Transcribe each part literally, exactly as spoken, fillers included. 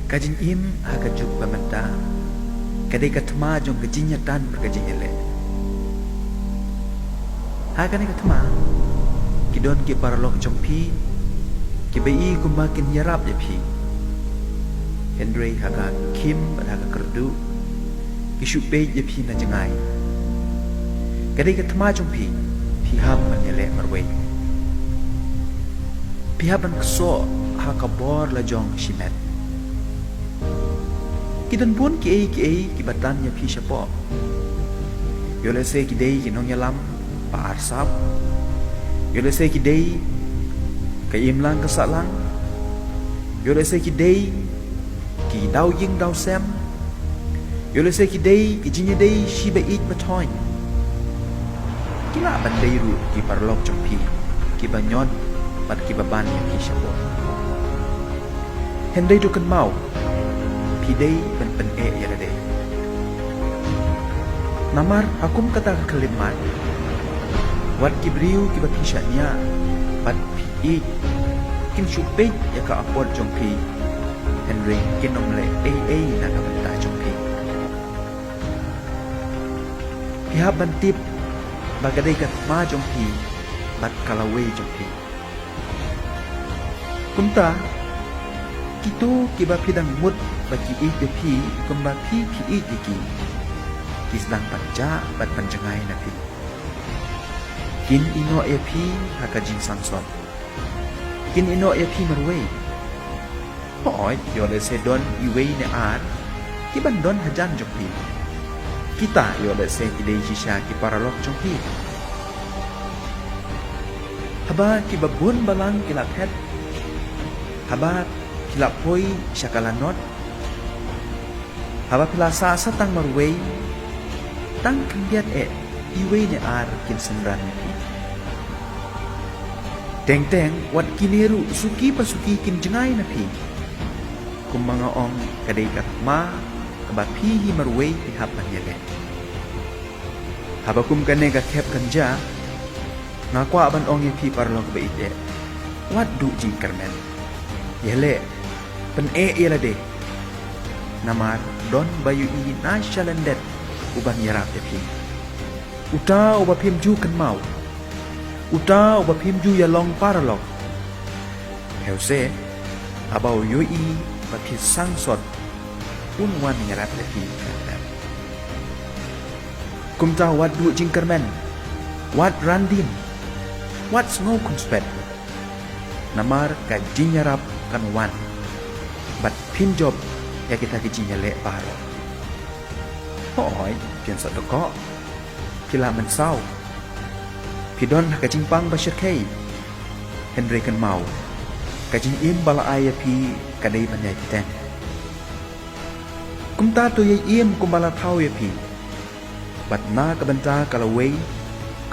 Ka jingim ha ka juk ba mynta ka dei ka thma jong ka jingïatanbor ka jingïaleh. Ha kane ka thma ki don ki paralok jong phi kiba i kumba kin ïarap ïa phi. Hynrei ha ka khim bad ha ka kyrduh ki shu peit ïa phi na jngai. Ka dei ka thma jong phi, phi hap ban ïaleh marwei. Phi hap ban ksoh ha ka bor la jong shimet. Ki don bun kiei kiei kiba tan ïa phi shapoh. Ïoh lehse ki dei ki nongïalam ba arsap. Ïoh lehse ki dei ka imlang ka sahlang. Ïoh lehse ki dei ki daw ïing daw sem. Ïoh lehse ki dei ki jingïadei shi ba ïeit ba thoiñ. Ki lah ban dei ruh ki paralok jong phi kiba ñion bad kiba ban ïa phi shapoh. Hynrei to kynmaw, phi dei ban pyneh ïa lade. Namar ha kum kata ka khyllipmat, wat ki briew kiba phi shaniah bad phi ïeit kin shu peit ïa ka apot jong phi, hynrei kin ym leh ei ei na ka bynta jong phi. Phi hap ban tip ba ka dei ka thma jong phi bad ka lawei jong phi. Kumta, kito kiba phi dang mut ba ki ïeit ïa phi kumba phi phi ïeit ïa ki, ki sdang ban jah bad ban jngai na phi. Kin ïehnoh ïa phi ha ka jingsangsoh. Kin ïehnoh ïa phi marwei. Hooid, ïoh lehse don iwei ne ar kiban don hajan jong phi. Kita ïoh lehse ki dei shisha ki paralok jong phi. Haba kiba bun balang ki la phet, haba phi la poi sha ka lanot, haba phi la sah sa tang marwei, tang khyndiat eh iwei ne ar kin synran ïa phi. Teng teng wat kine ruh suki pa suki kin jngai na phi. Kumba nga ong, ka dei ka thma kaba phi hi marwei phi hap ban ïaleh. Haba kum kane ka khep kan jia, nga kwah ban ong ïa phi paralok ba ïeit eh, wat duh jingkyrmen. Ïaleh, pyneh ïa lade. Namar don ba ïohi na shalyndet uban ïarap ïa phi. Uta uba phim ju kynmaw, uta uba phim ju ïalong paralok. Hynrei haba u ïohi ba phi sangsoh, un wan ïarap ïa phi. Kumta wat duh jingkyrmen, wat randim, wat sngew khunswet. Namar ka jingïarap kan wan bad phin jop ïa kita ki jingïaleh baroh. Hooid, phin sa dkoh, phi la mynsaw, phi don ha ka jingpang ba shyrkhei. Hynrei kynmaw, ka jingim ba la ai ïa phi ka dei ban ïai bteng. Kumta to ïai im kumba la thaw ïa phi, bad na ka bynta ka lawei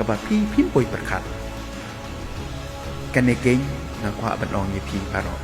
kaba phi phim poi pyrkhat. Kane keiñ nga kwah ban ong ïa phi baroh.